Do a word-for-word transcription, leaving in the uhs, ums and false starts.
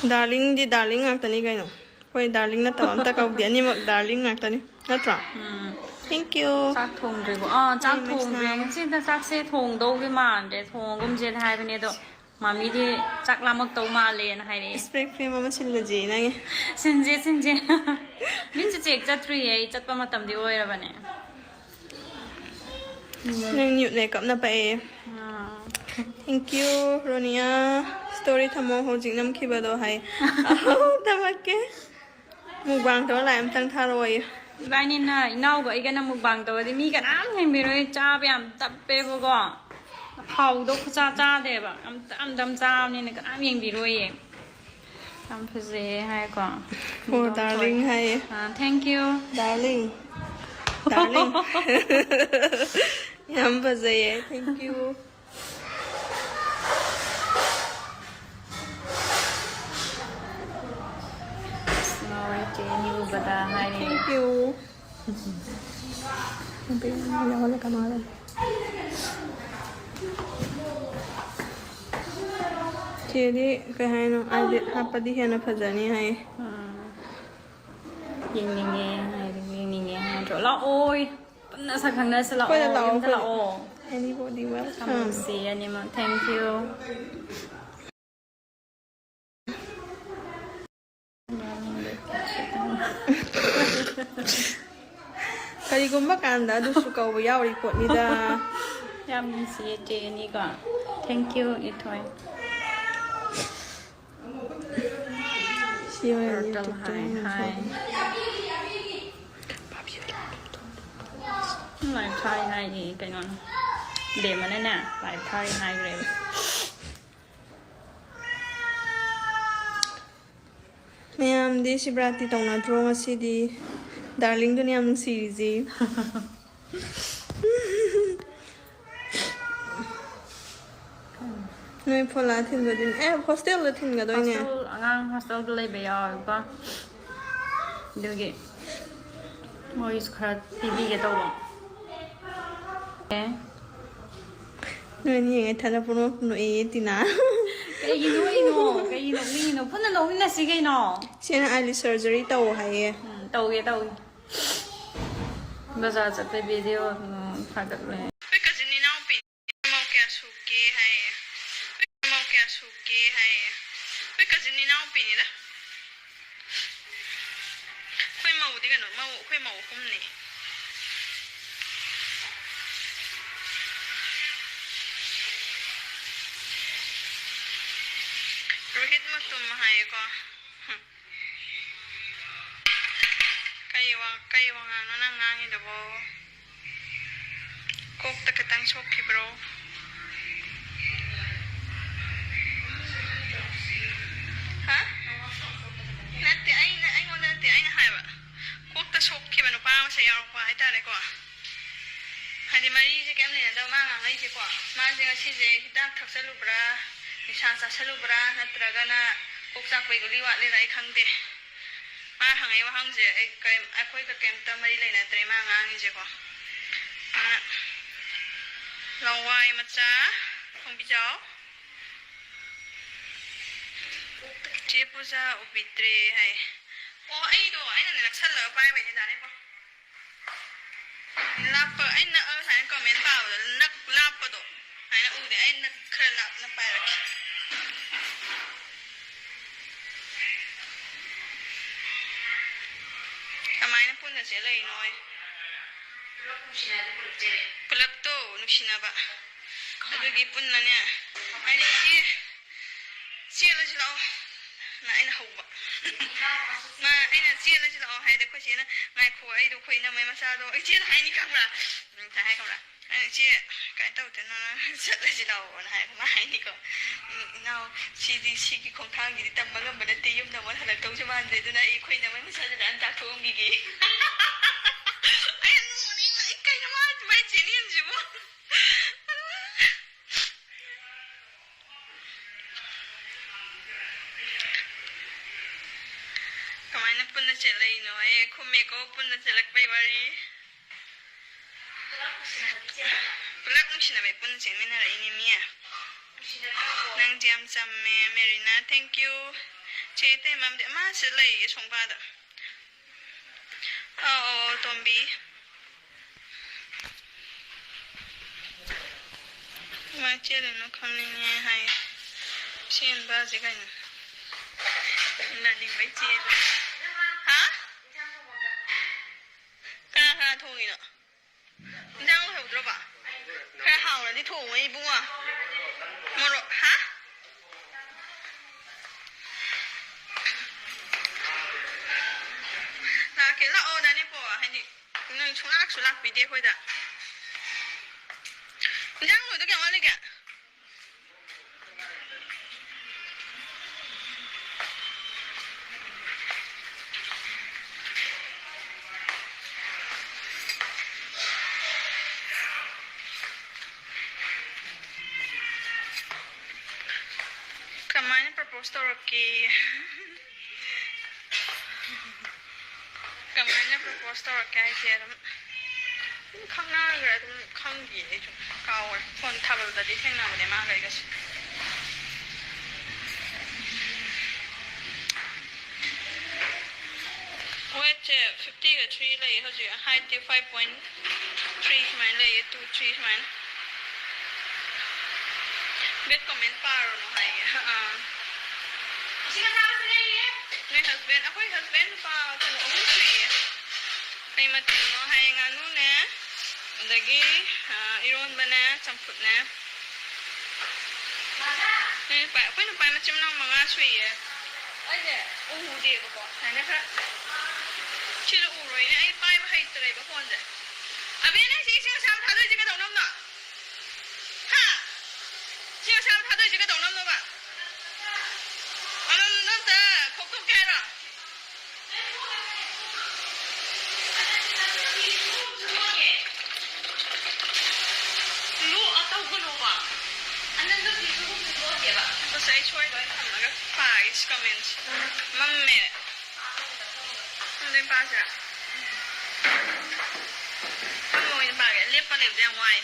ꯗꯥꯔꯂꯤꯡꯗꯤ darling ꯉꯥꯛꯇꯅꯤ ꯀꯩꯅꯣ꯫ ꯍꯣꯏ, ꯗꯥꯔꯂꯤꯡ ꯅꯠꯇꯕ ꯑꯝꯇ ꯀꯧꯗꯦ, ꯑꯅꯤꯃꯛ ꯗꯥꯔꯂꯤꯡ ꯉꯥꯛꯇꯅꯤ, ꯅꯠꯇ꯭ꯔꯣ? ꯎꯝ꯫ Thank you. ꯆꯥꯛ ꯊꯣꯡꯗ꯭ꯔꯤꯕꯣ? ꯑꯥ, ꯆꯥꯛ Hi, Miss ꯊꯣꯡꯗ꯭ꯔꯤ꯫ Nam. ꯉꯁꯤꯗ ꯆꯥꯛꯁꯦ ꯊꯣꯡꯗꯧꯒꯤ ꯃꯥꯟꯗ꯭ꯔꯦ, ꯊꯣꯡꯒꯨꯝꯁꯦꯅ ꯍꯥꯏꯕꯅꯦ, ꯑꯗꯣ ꯃꯥꯃꯤꯗꯤ ꯆꯥꯛ ꯂꯥꯝꯃꯛꯇꯧ ꯃꯥꯜꯂꯦꯅ ꯍꯥꯏꯔꯛꯑꯦ꯫ Spray cream ꯑꯃ ꯁꯤꯜꯂꯁꯦ ꯅꯪꯒꯤ꯫ ꯁꯤꯟꯁꯦ, ꯁꯤꯟꯁꯦ꯫ ꯃꯤꯟꯁ ꯆꯦꯛ ꯆꯠꯇ꯭ꯔꯤꯌꯦ ꯑꯩ, ꯆꯠꯄ ꯃꯇꯝꯗꯤ ꯑꯣꯏꯔꯕꯅꯦ꯫ ꯅꯪ nude makeupꯅ ꯄꯛꯑꯦ꯫ Ah. Thank you, ꯔꯣꯅꯤꯌꯥ꯫ Story ꯊꯝꯃꯣ, ꯍꯧꯖꯤꯛ ꯅꯝꯈꯤꯕꯗꯣ ꯍꯥꯏ꯫ ꯑꯧ, ꯊꯝꯃꯛꯀꯦ꯫ Mukbang ꯇꯧꯔ ꯂꯥꯛꯑꯦ, ꯑꯝꯇꯪ ꯊꯥꯔꯛꯑꯣꯌꯦ꯫ ꯏꯕꯥꯅꯤꯅ, ꯏꯅꯥꯎꯒ ꯑꯩꯒꯅ mukbang ꯇꯧꯔꯗꯤ ꯃꯤ ꯀꯅꯥꯝ ꯌꯦꯡꯕꯤꯔꯣꯏ, ꯆꯥꯕ ꯌꯥꯝ ꯇꯞꯄꯦꯕꯀꯣ꯫ ꯍꯥꯎꯗꯧ ꯈꯨꯆꯥ ꯆꯥꯗꯦꯕ, ꯌꯥꯝ ꯇꯞ ꯇꯞ ꯆꯥꯕꯅꯤꯅ ꯀꯅꯥꯝ ꯌꯦꯡꯕꯤꯔꯣꯏꯌꯦ꯫ ꯌꯥꯝ ꯐꯖꯩꯌꯦ ꯍꯥꯏꯀꯣ꯫ Oh, darling ꯍꯥꯏꯌꯦ꯫ ꯑꯥ, thank you꯫ Darling. Darling. ꯌꯥꯝ ꯐꯖꯩꯌꯦ, thank you꯫ ꯅꯣꯏ ꯆꯦ ꯅꯤꯔꯨꯕꯗ ꯍꯥꯏꯔꯤ꯫ Thank you. ꯌꯥꯎꯍꯜꯂꯦ ꯀꯅꯥꯗ? ꯆꯦꯗꯤ ꯀꯩ ꯍꯥꯏꯅꯣ? Eyelid ꯍꯥꯞꯄꯗꯤ ꯍꯦꯟꯅ ꯐꯖꯅꯤ ꯍꯥꯏꯌꯦ꯫ ꯎꯝ꯫ ꯌꯦꯡꯅꯤꯡꯉꯦ ꯍꯥꯏꯔꯦ, ꯌꯦꯡꯅꯤꯡꯉꯦ ꯍꯥꯏꯗ꯭ꯔꯣ? ꯂꯥꯛꯑꯣꯏ꯫ ꯄꯨꯟꯅ ꯁꯛ ꯈꯪꯅꯁꯤ ꯂꯥꯛꯑꯣ, ꯑꯩꯈꯣꯏꯗ ꯂꯥꯛꯑꯣ, ꯌꯨꯝꯗ ꯑꯩꯈꯣꯏꯗ꯫ ꯂꯥꯛꯑꯣ꯫ Anybody ꯌꯥꯝ welcome. ꯅꯨꯡꯁꯤ ꯑꯅꯤꯃꯛ꯫ Thank you꯫ ꯀꯔꯤꯒꯨꯝꯕ ꯀꯥꯟꯗ ꯑꯗꯨꯁꯨ ꯀꯧꯕ ꯌꯥꯎꯔꯤ ꯄꯣꯠꯅꯤꯗ꯫ ꯌꯥꯝ ꯅꯨꯡꯁꯤꯌꯦ ꯆꯦ ꯑꯅꯤꯀꯣ꯫ Thank you, ꯏꯊꯣꯏ꯫ ꯁꯤ ꯑꯣꯏꯔꯗꯤ Turtle ꯇꯨ ꯍꯥꯏ, ꯇꯨ ꯍꯥꯏ꯫ ꯂꯥꯏꯞ ꯊꯥꯔꯤ ꯍꯥꯏꯔꯤ ꯀꯩꯅꯣꯅ꯫ ꯕꯦꯝꯃꯅꯅꯦ ꯂꯥꯏꯞ ꯊꯥꯔꯤ ꯍꯥꯏꯈ꯭ꯔꯦꯕ꯫ ꯃꯌꯥꯝꯗꯤ ꯁꯤꯕꯔꯥꯇꯤ ꯇꯧꯅꯗ꯭ꯔꯣ ꯉꯁꯤꯗꯤ? ꯗꯥꯔꯂꯤꯡꯗꯨꯅ ꯌꯥꯝ ꯅꯨꯡꯁꯤꯔꯤꯁꯤ꯫ ꯅꯣꯏ ꯐꯣꯂꯥ ꯊꯤꯟꯕꯗꯤ, ꯑꯦ, ꯍꯣꯁꯇꯦꯜꯗ ꯊꯤꯟꯒꯗꯣꯏꯅꯦ꯫ ꯍꯣꯁꯇꯦꯜ, ꯑꯉꯥꯡ ꯍꯣꯁꯇꯦꯜꯗ ꯂꯩꯕ ꯌꯥꯎꯋꯦꯕꯀꯣ꯫ ꯑꯗꯨꯒꯤ ꯃꯣꯏꯒꯤꯁꯨ ꯈꯔ ꯄꯤꯕꯤꯒꯦ ꯇꯧꯕ꯫ ꯑꯦ꯫ ꯅꯣꯏ ꯑꯅꯤ ꯌꯦꯡꯉꯦ ꯊꯥꯖ ꯄꯨꯡꯅꯣꯛ ꯅꯣꯛꯑꯦꯌꯦ ꯇꯤꯅꯥ꯫ ꯀꯩꯒꯤꯅꯣ, ꯀꯩꯅꯣ, ꯀꯩꯒꯤꯅꯣ, ꯀꯩꯒꯤꯅꯣ? ꯄꯨꯟꯅ ꯂꯧꯃꯤꯟꯅꯁꯤ ꯀꯩꯅꯣ꯫ ꯏꯆꯦꯅ eyelid surgery ꯇꯧ ꯍꯥꯏꯌꯦ꯫ ꯎꯝ, ꯇꯧꯒꯦ, ꯇꯧꯒꯦ꯫ ꯕꯖꯥꯔ ꯆꯠꯄꯩ video, ꯎꯝ, ꯊꯥꯒꯠꯂꯦ꯫ ꯑꯩꯈꯣꯏ cousin ꯏꯅꯥꯎꯄꯤ ꯃꯧ ꯀꯌꯥ ꯁꯨꯒꯦ ꯍꯥꯏꯌꯦ꯫ ꯑꯩꯈꯣꯏ ꯃꯧ ꯀꯌꯥ ꯁꯨꯒꯦ ꯍꯥꯏꯌꯦ꯫ ꯑꯩꯈꯣꯏ cousin ꯏꯅꯥꯎꯄꯤꯅꯤꯗ꯫ ꯑꯩꯈꯣꯏ ꯃꯧꯗꯤ ꯀꯩꯅꯣ, ꯃꯧ, ꯑꯩꯈꯣꯏ ꯃꯧ ꯑꯍꯨꯝꯅꯤ꯫ ꯔꯣꯍꯤꯠ ꯃꯇꯨꯝ ꯍꯥꯏꯌꯦꯀꯣ꯫ ꯍꯨꯝ꯫ ꯀꯩ ꯋꯥ-, ꯀꯩ ꯋꯥꯉꯥꯡꯅꯣ ꯅꯪ ꯉꯥꯡꯉꯤꯗꯨꯕꯣ? ꯀꯣꯛꯇ ꯈꯤꯇꯪ ꯁꯣꯛꯈꯤꯕ꯭ꯔꯣ? ꯍꯥ? ꯅꯠꯇꯦ, ꯑꯩꯅ, ꯑꯩꯉꯣꯟꯗ ꯅꯠꯇꯦ, ꯑꯩꯅ ꯍꯥꯏꯕ꯫ ꯀꯣꯛꯇ ꯁꯣꯛꯈꯤꯕ ꯅꯨꯄꯥ ꯑꯃꯁꯨ ꯌꯥꯎꯔꯛꯄ ꯍꯥꯏꯇꯥꯔꯦꯀꯣ꯫ ꯍꯥꯏꯗꯤ ꯃꯔꯤꯁꯦ ꯀꯩꯝ ꯂꯩꯅꯗꯕ ꯃꯥ ꯉꯥꯡꯉꯛꯏꯁꯦꯀꯣ꯫ ꯃꯥꯁꯦ ꯉꯁꯤꯁꯦ ꯍꯤꯗꯥꯛ ꯊꯛꯆꯜꯂꯨꯕ꯭ꯔꯥ, ꯅꯤꯁꯥ ꯆꯥꯁꯜꯂꯨꯕ꯭ꯔꯥ, ꯅꯠꯇ꯭ꯔꯒꯅ ꯀꯣꯛ ꯆꯥꯛꯄꯩ ꯒꯨꯂꯤ ꯋꯥꯠꯂꯤꯔꯥ ꯑꯩ ꯈꯪꯗꯦ꯫ ꯃꯥ ꯍꯪꯉꯛꯏ ꯋꯥꯍꯪꯁꯦ ꯑꯩ ꯀꯔꯤꯝ, ꯑꯩꯈꯣꯏꯒ ꯀꯩꯝꯇ ꯃꯔꯤ ꯂꯩꯅꯗ꯭ꯔꯦ ꯃꯥ ꯉꯥꯡꯉꯤꯁꯦꯀꯣ꯫ ꯃꯥꯅ ꯂꯋꯥꯏ ꯃꯆꯥ ꯈꯣꯡꯕꯤꯖꯥꯎ꯫ ꯆꯦ ꯄꯨꯖꯥ ꯎꯕꯤꯗ꯭ꯔꯦ ꯍꯥꯏ꯫ ꯑꯣ, ꯑꯩꯗꯣ ꯑꯩꯅꯅꯦ ꯅꯛꯁꯜꯂꯒ ꯄꯥꯏꯕꯩꯅꯦ ꯗꯥꯅꯦꯀꯣ꯫ ꯂꯥꯞꯄ, ꯑꯩꯅ ꯉꯁꯥꯏꯅ comment ꯄꯥꯕꯗꯣ ꯅꯛ-, ꯂꯥꯞꯄꯗꯣ ꯁꯨꯃꯥꯏꯅ ꯎꯗꯦ꯫ ꯑꯩꯅ ꯈꯔ ꯂꯥꯞꯅ ꯄꯥꯏꯔꯛꯀꯦ꯫ ꯀꯃꯥꯏꯅ ꯄꯨꯟꯅ ꯆꯦꯜꯂꯛꯏꯅꯣ ꯑꯩ? ꯄꯨꯂꯞꯇꯣ ꯅꯨꯡꯁꯤꯅꯕ꯫ ꯑꯗꯨꯒꯤ ꯄꯨꯟꯅꯅꯦ꯫ ꯑꯩꯅ, "ꯏꯆꯦ, ꯆꯦꯜꯂꯁꯤ ꯂꯥꯛꯑꯣ", ꯅ ꯑꯩꯅ ꯍꯧꯕ꯫ ꯃꯥ, ꯑꯩꯅ, "ꯆꯦꯜꯂꯁꯤ ꯂꯥꯛꯑꯣ" ꯍꯥꯏꯗꯤ ꯑꯩꯈꯣꯏ ꯆꯦꯅ, "ꯉꯥꯏꯈꯣ, ꯑꯩꯗꯣ ꯑꯩꯈꯣꯏ ꯏꯅꯝꯃꯩ ꯃꯆꯥꯗꯣ", ꯑꯩ ꯆꯦꯅ ꯍꯥꯏꯅꯤ ꯈꯪꯕ꯭ꯔꯥ? ꯎꯝ, ꯀꯩ ꯍꯥꯏ ꯈꯪꯕ꯭ꯔꯥ? ꯑꯩꯅ, "ꯏꯆꯦ, ꯀꯩꯅꯣ ꯇꯧꯗꯦ, ꯅꯪ ꯆꯠꯂꯁꯤ ꯂꯥꯛꯑꯣꯅ" ꯍꯥꯏ, ꯃꯥ ꯍꯥꯏꯅꯤꯀꯣ꯫ "ꯎꯝ, ꯏꯅꯥꯎ, ꯁꯤꯗꯤ, ꯁꯤꯒꯤ ꯈꯣꯡꯊꯥꯡꯁꯤꯗꯤ ꯇꯝꯕ ꯉꯝꯕ ꯅꯠꯇꯦ, ꯌꯨꯝꯗ ꯑꯃꯨꯛ ꯍꯜꯂꯛꯇꯧꯁꯨ ꯃꯥꯟꯗ꯭ꯔꯦ, ꯑꯗꯨꯅ ꯑꯩ ꯑꯩꯈꯣꯏ ꯏꯅꯝꯃꯩ ꯃꯆꯥꯁꯤꯗ ꯍꯥꯟꯅ ꯇꯥꯛꯊꯣꯛꯑꯝꯈꯤꯒꯦ"꯫ ꯑꯩꯅ ꯅꯣꯛꯅꯤꯡꯕꯅ, "ꯀꯩꯅꯣ ꯃꯥ ꯑꯗꯨꯃꯥꯏꯅ ꯆꯦꯟꯅꯤꯡꯉꯤꯁꯤꯕꯣ?" ꯀꯃꯥꯏꯅ ꯄꯨꯟꯅ ꯆꯦꯜꯂꯛꯏꯅꯣ? ꯑꯦ, ꯈꯨꯝꯃꯦꯀꯣ, ꯄꯨꯟꯅ ꯆꯦꯜꯂꯛꯄꯩ ꯋꯥꯔꯤ꯫ ꯄꯨꯂꯞ ꯅꯨꯡꯁꯤꯅꯕꯩ ꯄꯨꯟꯅ ꯆꯦꯟꯃꯤꯟꯅꯔꯛꯏꯅꯦ ꯃꯤ꯫ ꯅꯪꯗꯤ ꯌꯥꯝ ꯆꯝꯃꯦ, ꯃꯦꯔꯤꯅꯥ꯫ Thank you꯫ ꯆꯦ ꯇꯦꯝꯕꯝꯗꯤ ꯃꯥꯁꯤ ꯂꯩꯌꯦ ꯁꯣꯡꯕꯥꯗ꯫ ꯑꯧ, ꯑꯧ, ꯇꯣꯝꯕꯤ꯫ ꯀꯃꯥꯏ ꯆꯦꯜꯂꯤꯅꯣ ꯈꯪꯅꯤꯡꯉꯦ ꯍꯥꯏ꯫ ꯆꯦꯟꯕꯁꯦ ꯀꯩꯅꯣ? ꯂꯥꯛꯅꯤꯡꯕꯩ ꯆꯦꯜꯂꯤ꯫ ꯍꯥ? ꯀꯅꯥ ꯀꯅꯥ ꯊꯣꯡꯉꯤꯅꯣ? ꯏꯟꯖꯥꯡ ꯂꯣꯏꯍꯧꯗ꯭ꯔꯕꯣ? ꯈꯔ ꯍꯥꯎꯅꯗꯤ ꯊꯣꯡꯉꯣ ꯏꯕꯨꯡꯉꯣ꯫ ꯃꯣꯔꯣꯛ, ꯍꯥ? ꯂꯥꯛꯀꯦ, ꯂꯥꯛꯑꯣ, ꯗꯥ ꯅꯦꯄꯣ꯫ ꯍꯥꯏꯗꯤ, ꯅꯣꯏ ꯁꯨꯡꯂꯥꯛꯁꯨ ꯂꯥꯛꯄꯤꯗꯦ ꯑꯩꯈꯣꯏꯗ꯫ ꯏꯟꯖꯥꯡ ꯂꯣꯏꯗꯧ ꯀꯌꯥꯝ ꯋꯥꯠꯂꯤꯒꯦ? ꯀꯃꯥꯏꯅ propose ꯇꯧꯔꯛꯀꯦ? ꯀꯃꯥꯏꯅ propose ꯇꯧꯔꯛꯀꯦ ꯍꯥꯏꯁꯦ ꯑꯗꯨꯝ, ꯑꯗꯨꯝ ꯈꯪꯅꯈ꯭ꯔꯦ, ꯑꯗꯨꯝ ꯈꯪꯗꯤꯌꯦ ꯑꯩꯁꯨ, ꯀꯥꯎꯈ꯭ꯔꯦ꯫ Phone ꯊꯥꯕꯜꯗꯗꯤ ꯊꯦꯡꯅꯕꯅꯦ ꯃꯥꯒ ꯑꯩꯒꯁꯦ꯫ Weightꯁꯦ fiftyꯒ three ꯂꯩꯌꯦ ꯍꯧꯖꯤꯛ, heightꯇꯤ five point three ꯁꯨꯃꯥꯏꯅ ꯂꯩꯌꯦ, two three ꯁꯨꯃꯥꯏꯅ꯫ Bad comment ꯄꯥꯔꯨꯅꯨ ꯍꯥꯏꯌꯦ꯫ ꯑꯥ꯫ ꯅꯣꯏ husband, ꯑꯩꯈꯣꯏ husband ꯅꯨꯄꯥ ꯀꯩꯅꯣ ꯑꯍꯨꯝ ꯁꯨꯏꯌꯦ꯫ ꯀꯩ ꯃꯊꯦꯜꯅꯣ ꯍꯥꯏꯌꯦ, ꯉꯥꯅꯨꯅꯦ, ꯑꯗꯒꯤ, ꯑꯥ, ꯏꯔꯣꯟꯕꯅꯦ, ꯆꯝꯐꯨꯠꯅꯦ꯫ ꯅꯣꯏ ꯅꯨꯄꯥ, ꯑꯩꯈꯣꯏ ꯅꯨꯄꯥ ꯃꯆꯤꯟ ꯃꯅꯥꯎ ꯃꯉꯥ ꯁꯨꯏꯌꯦ꯫ ꯑꯩꯁꯦ ꯎꯗꯦꯕꯀꯣ, ꯁꯨꯃꯥꯏꯅ ꯈꯔ ꯁꯤꯗ ꯎꯔꯣꯏꯅꯦ, ꯑꯩ ꯄꯥꯏꯕ ꯍꯩꯇ꯭ꯔꯦꯕ phoneꯁꯦ꯫ ꯑꯕꯦ, ꯅꯪ ꯁꯤ ꯏꯁꯤꯡ ꯑꯁꯥꯕ ꯊꯥꯗꯣꯏꯁꯦ ꯀꯩꯗꯧꯅꯕꯅꯣ? ꯍꯥ? ꯏꯁꯤꯡ ꯑꯁꯥꯕ ꯊꯥꯗꯣꯏꯁꯦ ꯀꯩꯗꯧꯅꯕꯅꯣꯕ? ꯑꯗꯣ ꯅꯪ ꯑꯝꯇ ꯈꯣꯛꯇꯣꯛꯀꯦ ꯍꯥꯏꯔꯣ? ꯂꯣꯛ ꯇꯧꯒꯅꯣꯕ꯫ ꯑꯅꯟꯗ ꯐꯤꯁꯨ ꯂꯣꯛꯇꯦꯕ꯫ ꯑꯁ, ꯑꯩ ꯁ꯭ꯋꯥꯏꯗ ꯑꯣꯏꯅ ꯊꯝꯃꯒ ꯄꯥꯒꯦ ꯁꯤ commentꯁꯦ꯫ ꯃꯝꯃꯦ꯫ ꯁꯣꯝꯗ ꯑꯣꯏꯅ ꯄꯥꯁꯤꯔꯥ? ꯐꯝꯃ ꯑꯣꯏꯅ ꯄꯥꯒꯦ꯫ ꯂꯦꯞꯄ ꯂꯩꯕꯗꯣ ꯌꯥꯝ ꯋꯥꯏ꯫